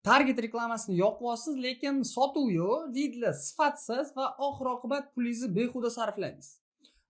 Target reklamasini yoqyapsiz, lekin sotuv yo'q, lidlar sifatsiz va oxir oqibat pulingizni behuda sarfladingiz.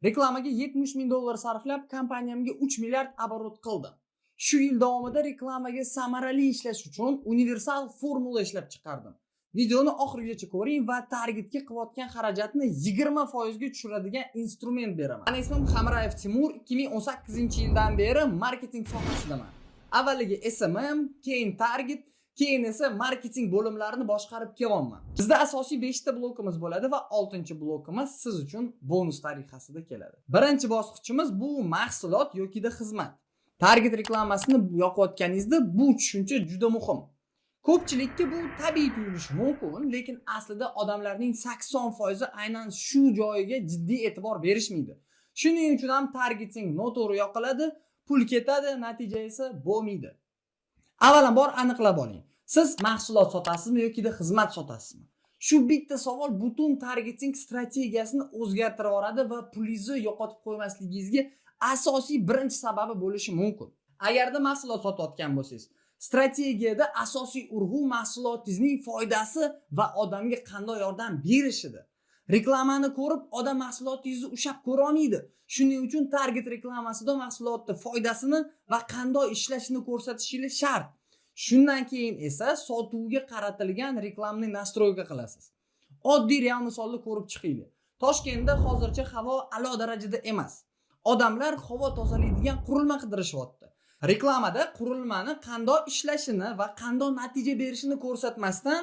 Reklamaga 70 ming dollar sarflab, kompaniyamga 3 milliard оборот qildim. Shu yil davomida reklamaga samarali ishlash uchun universal formula ishlab chiqardim. Videoni oxirigacha ko'ring va targetga qilayotgan xarajatni 20% ga tushiradigan instrument beraman. Mani ismim Hamrayev Timur, 2018-yildan beri marketing sohasidaman. Avvaliga SMM, keyin target, keyin esa marketing bo'limlarini boshqarib kelyapman. Bizda asosiy 5 ta blokimiz bo'ladi va 6-blokimiz siz uchun bonus tariqasida keladi. Birinchi bosqichimiz bu mahsulot yokida xizmat. Target reklamasini yoqayotganingizda bu tushuncha juda muhim. Ko'pchilikka bu tabiiy tuyulishi mumkin, lekin aslida odamlarning 80% aynan shu joyiga jiddiy e'tibor berishmaydi. Shuning uchun ham targeting noto'g'ri yoqiladi, pul ketadi, natija esa bo'lmaydi. Avvalambor aniqlab oling. Siz mahsulot sotasizmi yoki xizmat sotasizmi? Shu bitta savol butun targeting strategiyasini o'zgartirib yuboradi va pulingizni yo'qotib qo'ymasligingizga asosiy birinchi sababi bo'lishi mumkin. Agarda mahsulot sotayotgan bo'lsangiz, strategiyada asosiy urg'u mahsulotingizning foydasi va odamga qanday yordam berishida. Reklamani ko'rib odam mahsulotingizni ushlab ko'ra olmaydi. Shuning uchun target reklamasida mahsulotni foydasini va qanday ishlashini ko'rsatishingiz shart. Shundan keyin esa sotuvga qaratilgan reklamani настройка qilasiz. Oddiy real misolni ko'rib chiqaylik. Toshkentda hozircha havo a'lo darajada emas. Odamlar havo tozalaydigan qurilma qidirishyapti. Reklamada qurilmani qanday ishlashini va qanday natija berishini ko'rsatmasdan,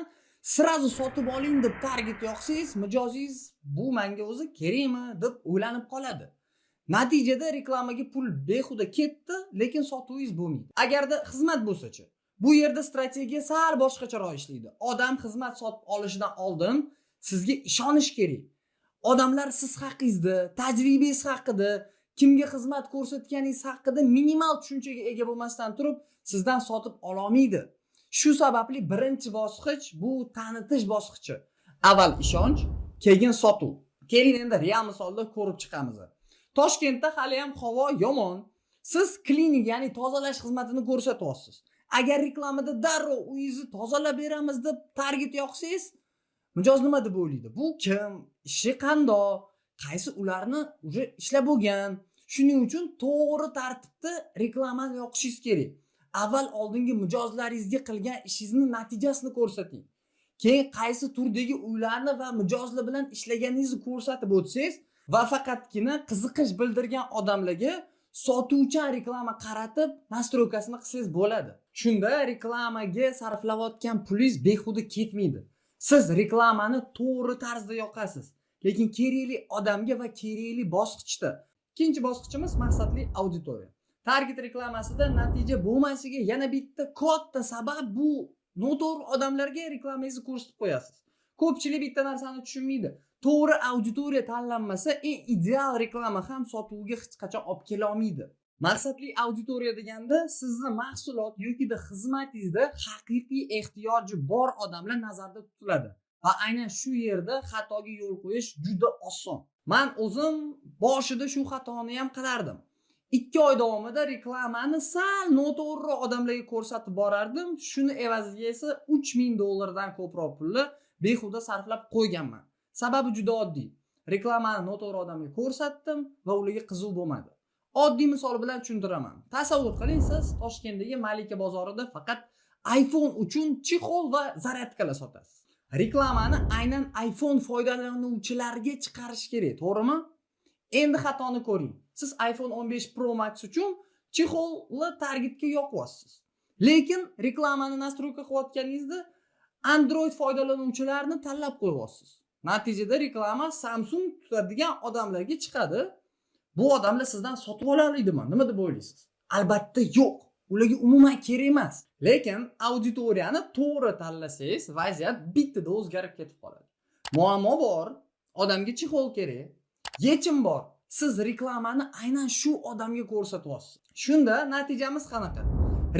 сразу sotib oling deb target yoqsangiz, mijozingiz "Bu menga o'zi kerakmi?" deb o'ylanib qoladi. Natijada reklamaga pul behuda ketdi, lekin sotuvingiz bo'lmaydi. Agarda xizmat bo'lsa-chi? Bu yerda strategiya sal boshqacharoq ishlaydi. Odam xizmat sotib olishidan oldin sizga ishonish kerak. Odamlar siz haqingizda, tajribangiz haqida, kimga xizmat ko'rsatganingiz haqida minimal tushunchaga ega bo'lmasdan turib sizdan sotib ololmaydi. Shu sababli birinchi bosqich bu tanitish bosqichi. Avval ishonch, keyin sotuv. Keling, endi real misolda ko'rib chiqamiz. Toshkentda hali ham havo yomon. Siz cleaning, ya'ni tozalash xizmatini ko'rsatyapsiz. Agar reklamada darrov uyingizni tozalab beramiz deb target yoqsangiz, mijoz nima deb o'ylaydi? Bu kim? Ishi qandoq? Qaysi ularni уже ishlab bo'lgan? Shuning uchun to'g'ri tartibda reklamani yoqishingiz kerak. Avval oldingi mijozlaringizga qilgan ishingizni natijasini ko'rsating. Keyin qaysi turdagi uylarni va mijozlar bilan ishlaganingizni ko'rsatib o'tsangiz va faqatgina qiziqish bildirgan odamlarga sotuvchan reklama qaratib, настройка sini qilsangiz bo'ladi. Shunda reklamaga sarflayotgan pulingiz behuda ketmaydi. Siz reklamani to'g'ri tarzda yoqasiz, lekin kerakli odamga va kerakli bosqichda. Ikkinchi bosqichimiz maqsadli auditoriya. Target reklamasida natija bo'lmasligiga yana bitta katta sabab bu noto'g'ri odamlarga reklamangizni ko'rsatib qo'yasiz. Ko'pchilik bitta narsani tushunmaydi. To'g'ri auditoriya tanlanmasa, eng ideal reklama ham sotuvga hech qachon olib kela olmaydi. Maqsadli auditoriya deganda sizni mahsulot yokida xizmatingizda haqiqiy ehtiyoji bor odamlar nazarda tutiladi. Va aynan shu yerda xatoga yo'l qo'yish juda oson. Man o'zim boshida shu xatoni ham qilardim. 2 oy davomida reklamani sal noto'g'riroq odamlarga ko'rsatib borardim. Shuni evaziga esa 3000 dollardan ko'proq pulni behuda sarflab qo'yganman. Sababi juda oddiy. Reklamani noto'g'ri odamga ko'rsatdim va ularga qiziq bo'lmadi. Oddiy misol bilan tushuntiraman. Tasavvur qiling, siz Toshkentdagi Malika bozorida faqat iPhone uchun чехол va зарядка lar sotasiz. Reklamani aynan iPhone foydalanuvchilarga chiqarish kerak, to'g'rimi? Endi xatoni ko'ring. Siz iPhone 15 Pro Max uchun чехол ni targetga yoqyapsiz. Lekin reklamani настройка qilayotganingizda Android foydalanuvchilarini tanlab qo'yyapsiz. Natijada reklama Samsung tutadigan odamlarga chiqadi. Bu odamlar sizdan sotib ola oladimi? Nima deb o'ylaysiz? Albatta yo'q. Ularga umuman kerak emas. Lekin auditoriyani to'g'ri tanlasangiz, vaziyat bittada o'zgarib ketib qoladi. Muammo bor, odamga чехол kerak, yechim bor. Siz reklamani aynan shu odamga ko'rsatyapsiz. Shunda natijamiz qanaqa?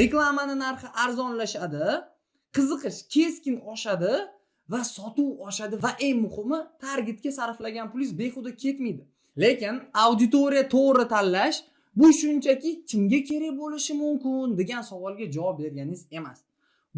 Reklamani narxi arzonlashadi, qiziqish keskin oshadi va sotuv oshadi va eng muhimi, targetga sarflagan pulingiz behuda ketmaydi. Lekin auditoriya to'g'ri tanlash bu shunchaki kimga kerak bo'lishi mumkin degan savolga javob berganingiz emas.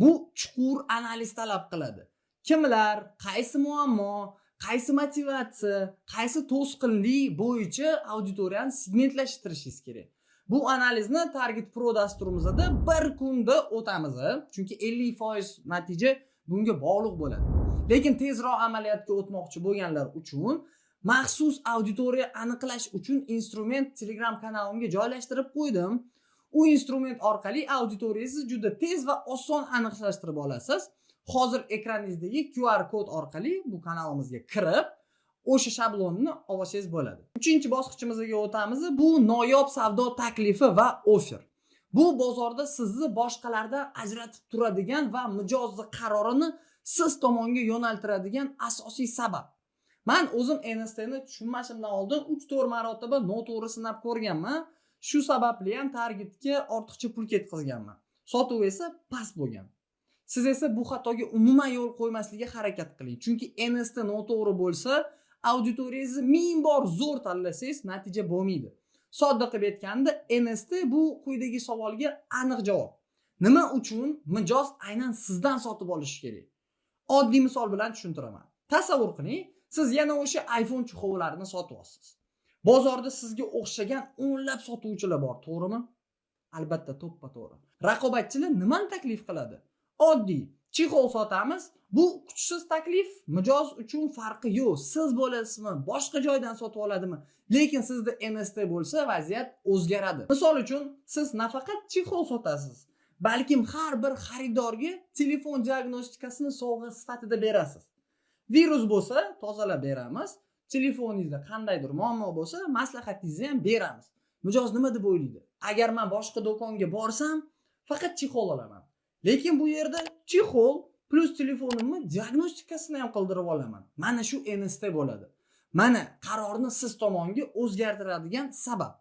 Bu chuqur analiz talab qiladi. Kimlar, qaysi muammo, qaysi motivatsiya, qaysi to'sqinlik bo'yicha auditoriyani segmentlashtirishingiz kerak. Bu analizni Target Pro dasturimizda bir kunda o'tamiz, chunki 50% natija bunga bog'liq bo'ladi. Lekin tezroq amaliyotga o'tmoqchi bo'lganlar uchun maxsus auditoriya aniqlash uchun instrument Telegram kanalimga joylashtirib qo'ydim. U instrument orqali auditoriyangizni juda tez va oson aniqlashtirib olasiz. Hozir ekraningizdagi QR kod orqali bu kanalimizga kirib, o'sha shablonni olsangiz bo'ladi. Uchinchi bosqichimizga o'tamiz. Bu noyob savdo taklifi va offer. Bu bozorda sizni boshqalardan ajratib turadigan va mijozni qarorini siz tomonga yo'naltiradigan asosiy sabab. Man o'zim NSTni tushunmashimdan oldin 3-4 marotaba noto'g'ri sinab ko'rganman. Shu sababli ham targetga ortiqcha pul ketkazganman. Sotuv esa past bo'lgan. Siz esa bu xatoga umuman yo'l qo'ymaslikka harakat qiling. Chunki NST noto'g'ri bo'lsa, auditoriyangizni ming bor zo'r tanlasangiz, natija bo'lmaydi. Sodda qilib aytganda, NST bu quyidagi savolga aniq javob. Nima uchun mijoz aynan sizdan sotib olishi kerak? Oddiy misol bilan tushuntiraman. Tasavvur qiling, siz yana o'sha iPhone чехол larini sotyapsiz. Bozorda sizga o'xshagan o'nlab sotuvchilar bor, to'g'rimi? Albatta, to'ppa to'g'ri. Raqobatchilar nimani taklif qiladi? Oddiy чехол sotamiz. Bu kuchsiz taklif, mijoz uchun farqi yo'q. Siz bo'lasizmi, boshqa joydan sotib oladimi? Lekin sizda NST bo'lsa, vaziyat o'zgaradi. Misol uchun, siz nafaqat чехол sotasiz, balkim har bir xaridorga telefon diagnostikasini sovg'a sifatida berasiz. Virus bo'lsa, tozalab beramiz. Telefoningizda qandaydir muammo bo'lsa, maslahatingizni ham beramiz. Mijoz nima deb o'ylaydi? Agar men boshqa do'konga borsam, faqat чехол olaman. Lekin bu yerda чехол плюс telefonimni diagnostikasini ham qildirib olaman. Mana shu NST bo'ladi. Mana qarorni siz tomonga o'zgartiradigan sabab.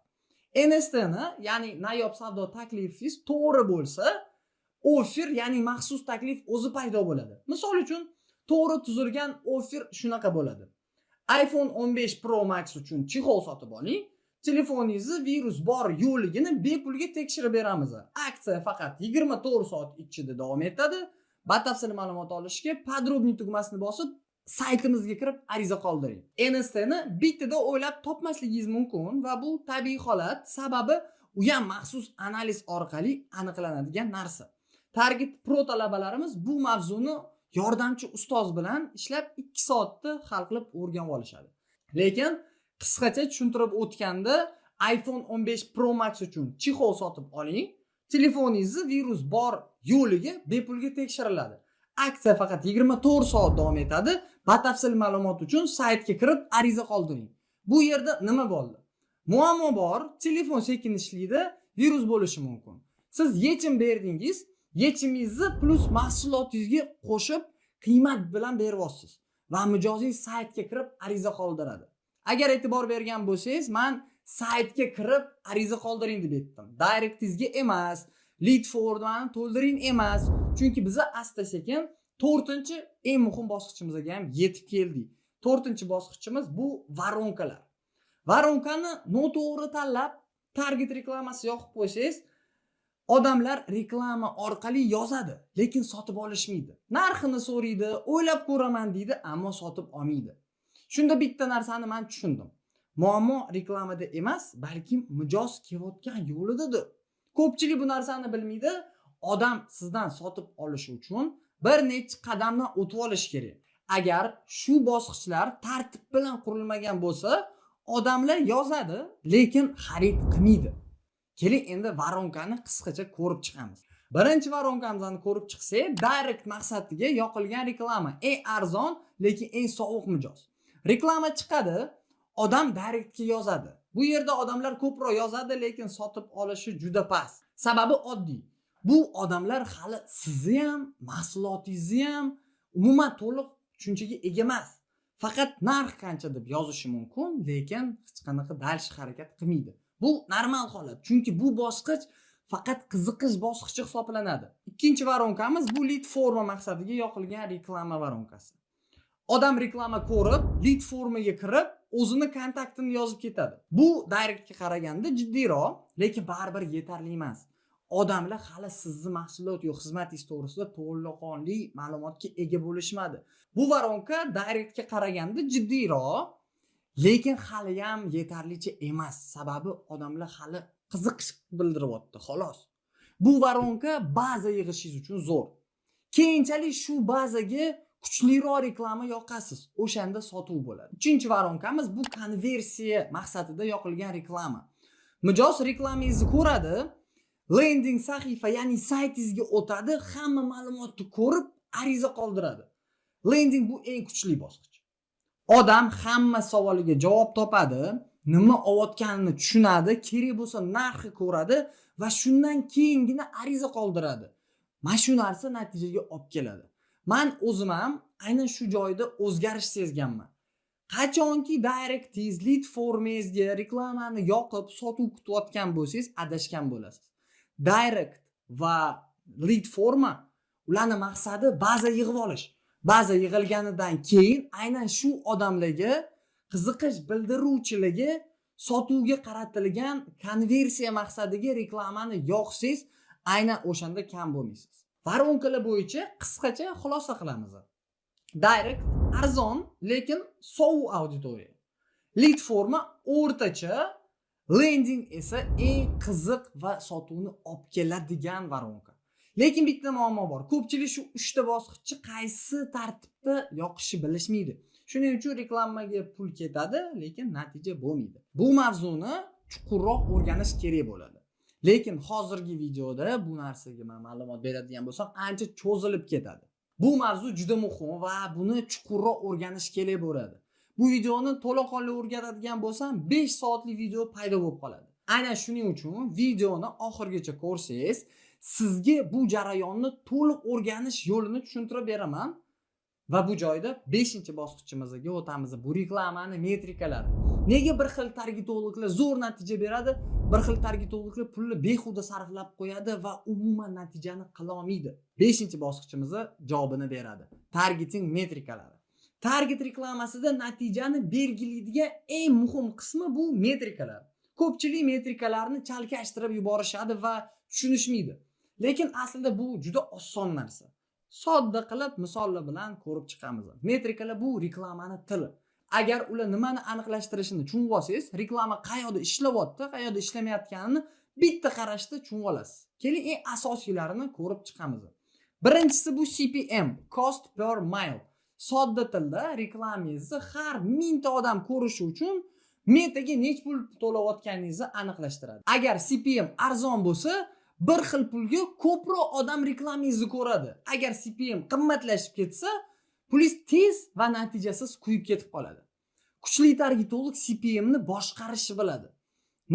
NSTni, ya'ni noyob savdo taklifingiz to'g'ri bo'lsa, offer, ya'ni maxsus taklif o'zi paydo bo'ladi. Misol uchun, to'g'ri tuzilgan offer shunaqa bo'ladi. iPhone 15 Pro Max uchun чехол sotib oling. Telefoningizni virus bor yo'qligini bepulga tekshirib beramiz. Aksiya faqat 24 soat ichida davom etadi. Batafsil ma'lumot olishga "Подробнее" tugmasini bosib, saytimizga kirib ariza qoldiring. NSTni bittada o'ylab topmasligingiz mumkin va bu tabiiy holat, sababi u ham maxsus analiz orqali aniqlanadigan narsa. Target Pro talabalarimiz bu mavzuni yordamchi ustoz bilan ishlab 2 soatda hal qilib o'rganib olishadi. Lekin qisqacha tushuntirib o'tganda, iPhone 15 Pro Max uchun чехол sotib oling. Telefoningizni virus bor yo'qligi bepulga tekshiriladi. Aksiya faqat 24 soat davom etadi. Batafsil ma'lumot uchun saytga kirib ariza qoldiring. Bu yerda nima bo'ldi? Muammo bor, telefon sekin ishlaydi, virus bo'lishi mumkin. Siz yechim berdingiz, yechimingizni плюс mahsulotingizga qo'shib qiymat bilan beryapsiz va mijozingiz saytga kirib ariza qoldiradi. Agar e'tibor bergan bo'lsangiz, man saytga kirib ariza qoldiring deb aytdim. Directingizga emas, lead formani to'ldiring emas, chunki biza asta sekin to'rtinchi eng muhim bosqichimizga ham yetib keldik. To'rtinchi bosqichimiz bu воронка lar. Воронка ni noto'g'ri tanlab, target reklamasi yoqib qo'ysangiz, odamlar reklama orqali yozadi, lekin sotib olishmaydi. Narxini so'raydi, o'ylab ko'raman deydi, ammo sotib olmaydi. Shunda bitta narsani man tushundim. Muammo reklamada emas, balkim mijoz kelayotgan yo'lidadir. Ko'pchilik bu narsani bilmaydi. Odam sizdan sotib olishi uchun bir necha qadamdan o'tib olishi kerak. Agar shu bosqichlar tartib bilan qurilmagan bo'lsa, odamlar yozadi, lekin xarid qilmaydi. Keling, endi воронка ni qisqacha ko'rib chiqamiz. Birinchi воронка mizni ko'rib chiqsak, direct maqsadiga yoqilgan reklama eng arzon, lekin eng sovuq mijoz. Reklama chiqadi, odam directga yozadi. Bu yerda odamlar ko'proq yozadi, lekin sotib olishi juda past. Sababi oddiy. Bu odamlar hali sizni ham, mahsulotingizni ham umuman to'liq tushunchaga ega emas. Faqat narx qancha deb yozishi mumkin, lekin hech qanaqa дальше harakat qilmaydi. Bu normal holat, chunki bu bosqich faqat qiziqish bosqichi hisoblanadi. Ikkinchi воронка miz bu lead forma maqsadiga yoqilgan reklama воронка si. Odam reklama ko'rib, lead formaga kirib, o'zini kontaktini yozib ketadi. Bu directga qaraganda jiddiyroq, lekin baribir yetarli emas. Odamlar hali sizni mahsulot yo xizmatingiz to'g'risida to'laqonli ma'lumotga ega bo'lishmadi. Bu воронка Directga qaraganda jiddiyroq, lekin haliyam yetarlicha emas. Sababi odamlar hali qiziqish bildiryapti, xolos. Bu воронка baza yig'ishingiz uchun zo'r. Keyinchalik shu bazaga kuchliroq reklama yoqasiz, o'shanda sotuv bo'ladi. Uchinchi воронка miz bu konversiya maqsadida yoqilgan reklama. Mijoz reklamangizni ko'radi, lending sahifa, ya'ni saytingizga o'tadi, hamma ma'lumotni ko'rib, ariza qoldiradi. Lending bu eng kuchli bosqich. Odam hamma savoliga javob topadi, nima olayotganini tushunadi, kerak bo'lsa narxi ko'radi va shundan keyingina ariza qoldiradi. Mana shu narsa natijaga olib keladi. Man o'zim ham aynan shu joyda o'zgarish sezganman. Qachonki Directingiz, lead formangizga reklamani yoqib, sotuv kutayotgan bo'lsangiz, adashgan bo'lasiz. Direct va lead forma, ularni maqsadi baza yig'ib olish. Baza yig'ilganidan keyin aynan shu odamlarga, qiziqish bildiruvchilarga sotuvga qaratilgan konversiya maqsadiga reklamani yoqsangiz, aynan o'shanda kam bo'lmaysiz. Воронка lar bo'yicha qisqacha xulosa qilamiz. Direct arzon, lekin sovuq auditoriya. Lead forma o'rtacha, lending esa eng qiziq va sotuvni olib keladigan воронка. Lekin bitta muammo bor. Ko'pchilik shu uchta bosqichni qaysi tartibda yoqishni bilishmaydi. Shuning uchun reklamaga pul ketadi, lekin natija bo'lmaydi. Bu mavzuni chuqurroq o'rganish kerak bo'ladi. Lekin hozirgi videoda bu narsaga man ma'lumot beradigan bo'lsam, ancha cho'zilib ketadi. Bu mavzu juda muhim va buni chuqurroq o'rganish kerak bo'ladi. Bu videoni to'laqonli o'rganadigan bo'lsam, 5 soatlik video paydo bo'lib qoladi. Aynan shuning uchun videoni oxirigacha ko'rsangiz, sizga bu jarayonni to'liq o'rganish yo'lini tushuntirib beraman. Va bu joyda 5-bosqichimizga o'tamiz. Bu reklamani metrikalari. Nega bir xil targetologlar zo'r natija beradi, bir xil targetologlar pulni behuda sarflab qo'yadi va umuman natijani qila olmaydi? 5-bosqichimizni javobini beradi. Targeting metrikalari. Target reklamasida natijani belgilaydigan eng muhim qismi bu metrikalar. Ko'pchilik metrikalarni chalkashtirib yuborishadi va tushunishmaydi. Lekin aslida bu juda oson narsa. Sodda qilib misollar bilan ko'rib chiqamiz. Metrikalar bu reklamani tili. Agar ular nimani aniqlashtirishini tushunib olsangiz, reklama qayerda ishlayapti, qayerda ishlamayotganini bitta qarashda tushunib olasiz. Keling, eng asosiylarini ko'rib chiqamiz. Birinchisi bu CPM, cost per mille. Sodda tilda reklamangizni har 1000 ta odam ko'rishi uchun Metaga necha pul to'layotganingizni aniqlashtiradi. Agar CPM arzon bo'lsa, bir xil pulga ko'proq odam reklamangizni ko'radi. Agar CPM qimmatlashib ketsa, pulingiz tez va natijasiz kuyib ketib qoladi. Kuchli targetolog CPMni boshqarishni biladi.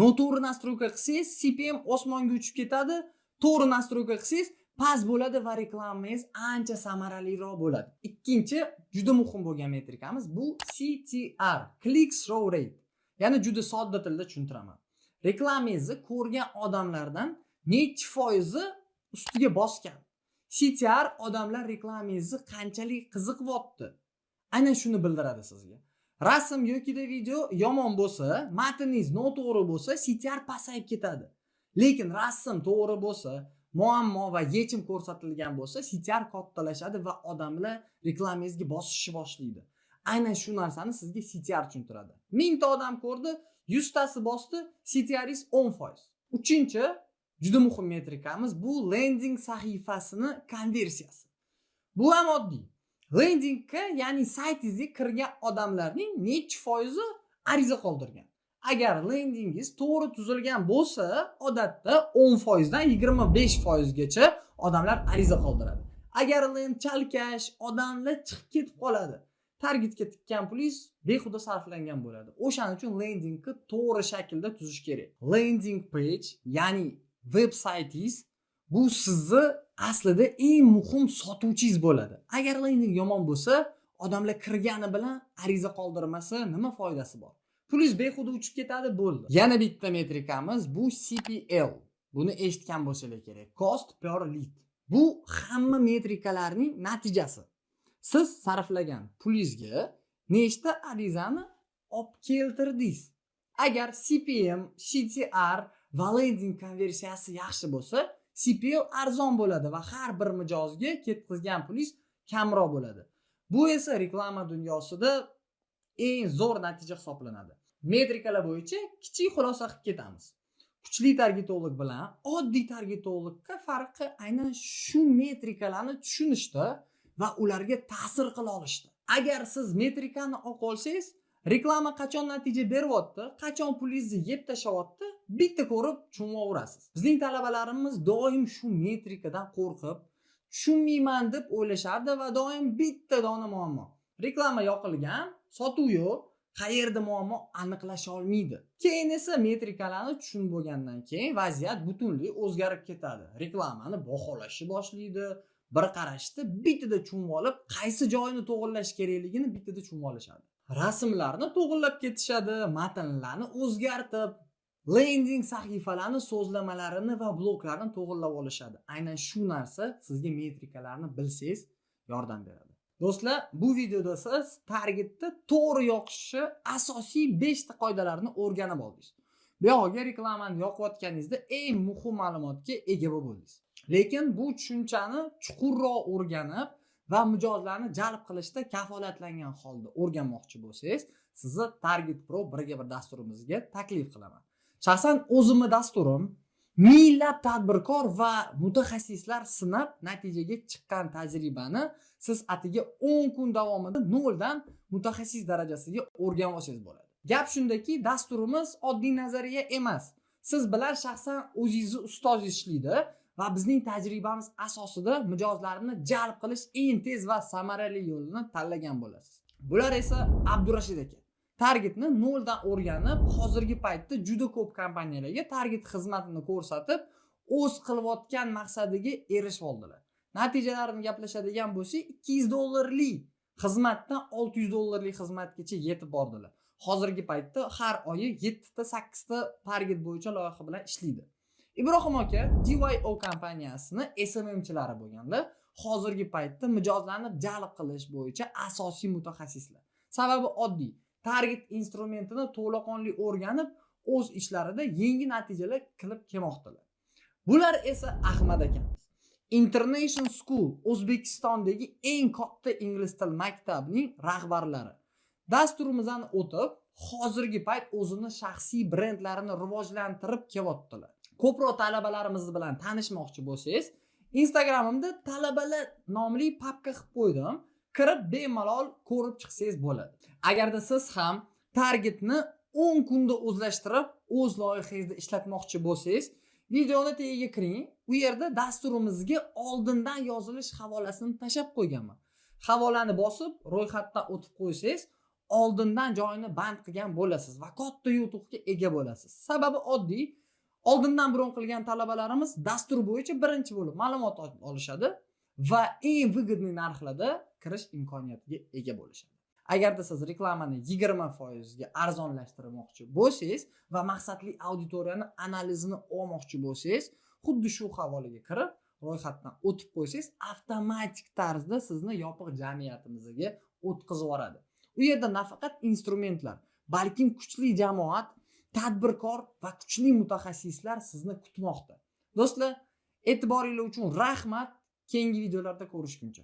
Noto'g'ri настройка qilsangiz, CPM osmonga uchib ketadi, to'g'ri настройка qilsangiz, past bo'ladi va reklamangiz ancha samaraliroq bo'ladi. Ikkinchi juda muhim bo'lgan metrikamiz bu CTR, click through rate. Ya'ni juda sodda tilda tushuntiraman. Reklamangizni ko'rgan odamlardan nechi foizi ustiga bosgan? CTR odamlar reklamangizni qanchalik qiziqyapti, aynan shuni bildiradi sizga. Rasm yokida video yomon bo'lsa, matningiz noto'g'ri bo'lsa, CTR pasayib ketadi. Lekin rasm to'g'ri bo'lsa, muammo va yechim ko'rsatilgan bo'lsa, CTR kattalashadi va odamlar reklamangizga bosishni boshlaydi. Aynan shu narsani sizga CTR tushuntiradi. 1000 ta odam ko'rdi, 100 tasi bosdi, CTRingiz 10%. Uchinchi juda muhim metrikamiz bu lending sahifasini konversiyasi. Bu ham oddiy. Lendingga, ya'ni saytingizga kirgan odamlarning nechi foizi ariza qoldirgan? Agar lendingiz to'g'ri tuzilgan bo'lsa, odatda 10 foizdan 25 foizgacha odamlar ariza qoldiradi. Agar lend chalkash, odamlar chiqib ketib qoladi. Targetga tikkan pulingiz behuda sarflangan bo'ladi. O'shaning uchun lendingni to'g'ri shaklda tuzish kerak. Landing page, ya'ni veb saytingiz bu sizni aslida eng muhim sotuvchingiz bo'ladi. Agar lending yomon bo'lsa, odamlar kirgani bilan ariza qoldirmasa, nima foydasi bor? Pulingiz behuda uchib ketadi, bo'ldi. Yana bitta metrikamiz bu CPL. Buni eshitgan bo'lsanglar kerak. Cost per lead. Bu hamma metrikalarning natijasi. Siz sarflagan pulingizga nechta arizani olib keltirdingiz? Agar CPM, CTR va lending konversiyasi yaxshi bo'lsa, CPL arzon bo'ladi va har bir mijozga ketkazgan pulingiz kamroq bo'ladi. Bu esa reklama dunyosida eng zo'r natija hisoblanadi. Metrikalar bo'yicha kichik xulosa qilib ketamiz. Kuchli targetolog bilan oddiy targetologga farqi aynan shu metrikalarni tushunishda va ularga ta'sir qila olishda. Agar siz metrikani olib olsangiz, reklama qachon natija beryapti, qachon pulingizni yeb tashlayapti, bitta ko'rib tushunib. Bizning talabalarimiz doim shu metrikadan qo'rqib, tushunmayman deb o'ylashardi va doim bitta dona muammo: reklama yoqilgan, sotuv yo'q, qayerda muammo, aniqlasha olmaydi. Keyin esa metrikalarni tushunib bo'lgandan keyin vaziyat butunlay o'zgarib ketadi. Reklamani baholashni boshlaydi. Bir qarashda bittada tushunib olib, qaysi joyini to'g'irlash kerakligini bittada tushunib olishadi. Rasmlarni to'g'irlab ketishadi, matnlarni o'zgartib, lending sahifalarni so'zlamalarini va bloklarni to'g'irlab olishadi. Aynan shu narsa sizga metrikalarni bilsangiz yordam beradi. Do'stlar, bu videoda siz targetni to'g'ri yoqishni asosiy 5 ta qoidalarini o'rganib oldingiz. Bu yog'iga reklamani yoqayotganingizda eng muhim ma'lumotga ega bo'lib bo'ldingiz. Lekin bu tushunchani chuqurroq o'rganib va mijozlarni jalb qilishda kafolatlangan holda o'rganmoqchi bo'lsangiz, sizni Target Pro birga bir dasturimizga taklif qilaman. Shaxsan o'zimni dasturim, minglab tadbirkor va mutaxassislar sinab natijaga chiqqan tajribani siz atigi 10 kun davomida noldan mutaxassis darajasiga o'rganib olsangiz bo'ladi. Gap shundaki, dasturimiz oddiy nazariya emas. Siz bilan shaxsan o'zingizni ustozingiz ishlaydi va bizning tajribamiz asosida mijozlarni jalb qilish eng tez va samarali yo'lini tanlagan bo'lasiz. Bular esa Abdurashid aka. Targetni noldan o'rganib, hozirgi paytda juda ko'p kompaniyalarga target xizmatini ko'rsatib, o'z qilayotgan maqsadiga erishib oldilar. Natijalarini gaplashadigan bo'lsak, 200 dollarlik xizmatdan 600 dollarlik xizmatgacha yetib bordilar. Hozirgi paytda har oyi 7 ta, 8 ta target bo'yicha loyiha bilan ishlaydi. Ibrohim aka DYO kompaniyasini SMMchilari bo'lganda, hozirgi paytda mijozlarni jalb qilish bo'yicha asosiy mutaxassislar. Sababi oddiy: target instrumentini to'laqonli o'rganib, o'z ishlarida yangi natijalar qilib kelmoqdalar. Bular esa Ahmad akamiz. International School, O'zbekistondagi eng katta ingliz til maktabining rahbarlari. Dasturimizdan o'tib, hozirgi payt o'zini shaxsiy brendlarini rivojlantirib kelyaptilar. Ko'proq talabalarimiz bilan tanishmoqchi bo'lsangiz, Instagramimda talabalar nomli papka qilib qo'ydim. Kirib bemalol ko'rib chiqsangiz bo'ladi. Agarda siz ham targetni 10 kunda o'zlashtirib, o'z loyihangizda ishlatmoqchi bo'lsangiz, videoni tagiga kiring. U yerda dasturimizga oldindan yozilish havolasini tashlab qo'yganman. Havolani bosib, ro'yxatdan o'tib qo'ysangiz, oldindan joyini band qilgan bo'lasiz va katta yutuqqa ega bo'lasiz. Sababi oddiy: oldindan bron qilgan talabalarimiz dastur bo'yicha birinchi bo'lib ma'lumot olishadi va eng выгодный narxlarda kirish imkoniyatiga ega bo'lishadi. Agarda siz reklamani 20% ga arzonlashtirmoqchi bo'lsangiz va maqsadli auditoriyani analizini olmoqchi bo'lsangiz, xuddi shu havolaga kirib, ro'yxatdan o'tib qo'ysangiz, avtomatik tarzda sizni yopiq jamiyatimizga o'tkazib yuboradi. U yerda nafaqat instrumentlar, balkim kuchli jamoat, tadbirkor va kuchli mutaxassislar sizni kutmoqda. Do'stlar, e'tiboringlar uchun rahmat. Keyingi videolarda ko'rishguncha.